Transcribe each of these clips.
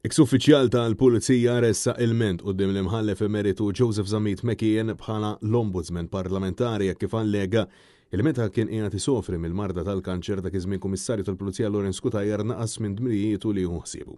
Eks-uffiċjal tal-Pulizija ressaq ilment quddiem l-Imħallef Emeritu Joseph Zammit McKeon bħala l-Ombudsman Parlamentari hekk kif allega li meta kien qiegħed isofri mill-marda tal-kanċer dak iż-żmien Kummissarju tal-Pulizija Lawrence Cutajar naqas minn dmirijietu li jieħu ħsiebu.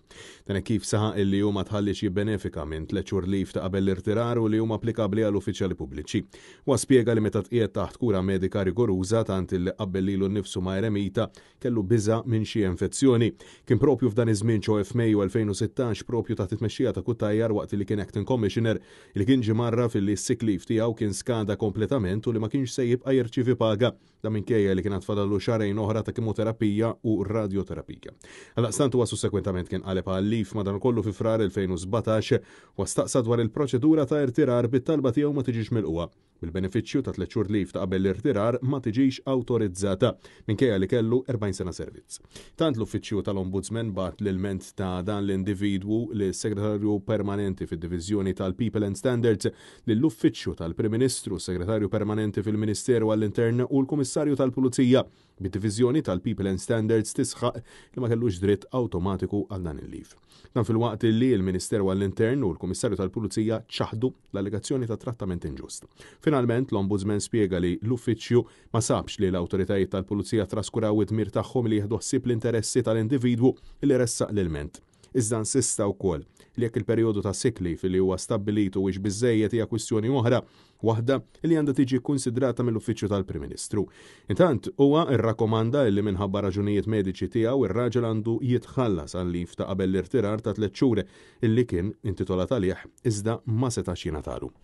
Dan hekk kif saħaq illi hu ma tħalliex jibbenefika minn tlett xhur leave ta' qabel l-irtirar u li huma applikabbli għal uffiċjali pubbliċi. Huwa spjega li meta tqiegħed taħt kura medika rigoruża tant illi qabbel lilu nnifsu ma' eremita kellu biża' minn xi infezzjoni. Kien propju f'dan iż-żmien ċoe f'Mejju 2016 propju taħt it-tmexxija ta' Cutajar waqt li kien Acting Commissioner li kien ġie mgħarraf illi s-sick leave tiegħu kien skada kompletament u li ma kienx se jibqa' jirċievi paga. Dan minkejja li kien għad fadallu xahrejn oħra ta' kimoterapija u radjoterapija. Għaldaqstant huwa sussekwentament kien qaleb għal leave madankollu fi Frar 2017 huwa staqsa dwar il-proċedura ta' irtirar bit-talba tiegħu ma tiġix milqugħa. Bil-benefiċċju ta' tlett xhur leave ta' qabel l-irtirar ma tiġix awtorizzata, minkejja li kellu 40 sena servizz. Tant l-Uffiċċju tal-Ombudsman bagħat l-ilment ta' dan l-individwu lis-Segretarju Permanenti fid-Diviżjoni tal-People and Standards, lill-Uffiċċju tal-Prim Ministru, s-Segretarju Permanenti fil-Ministeru għall-Intern u l-Kummissarju tal-Pulizija. Bid-diviżjoni tal-People and Standards tisħaq li ma kellux dritt awtomatiku għal dan il-leave. Dan filwaqt li l-Ministeru għall-Intern u l-Kummissarju tal-Pulizija ċaħdu l-allegazzjoni ta' trattament inġust. Finalment, l-Ombudsman spjega li l-Uffiċċju ma sabx li l-awtoritajiet tal-Pulizija traskuraw id-dmir tagħhom li jieħdu ħsieb l-interessi tal-individwu li ressaq l-ilment. Iżda insista wkoll li jekk il-perjodu ta' sick leave li huwa stabbilit huwiex biżżejjed hija kwistjoni oħra, waħda li għandha tiġi kkunsidrata mill-Uffiċċju tal-Prim Ministru. Intant, huwa rrakkomanda li minħabba raġunijiet mediċi tiegħu ir-raġel għandu jitħallas għal-leave ta' qabel l-irtirar ta' tlett xhur illi kien intitolat għalih iżda ma setax jingħatalu.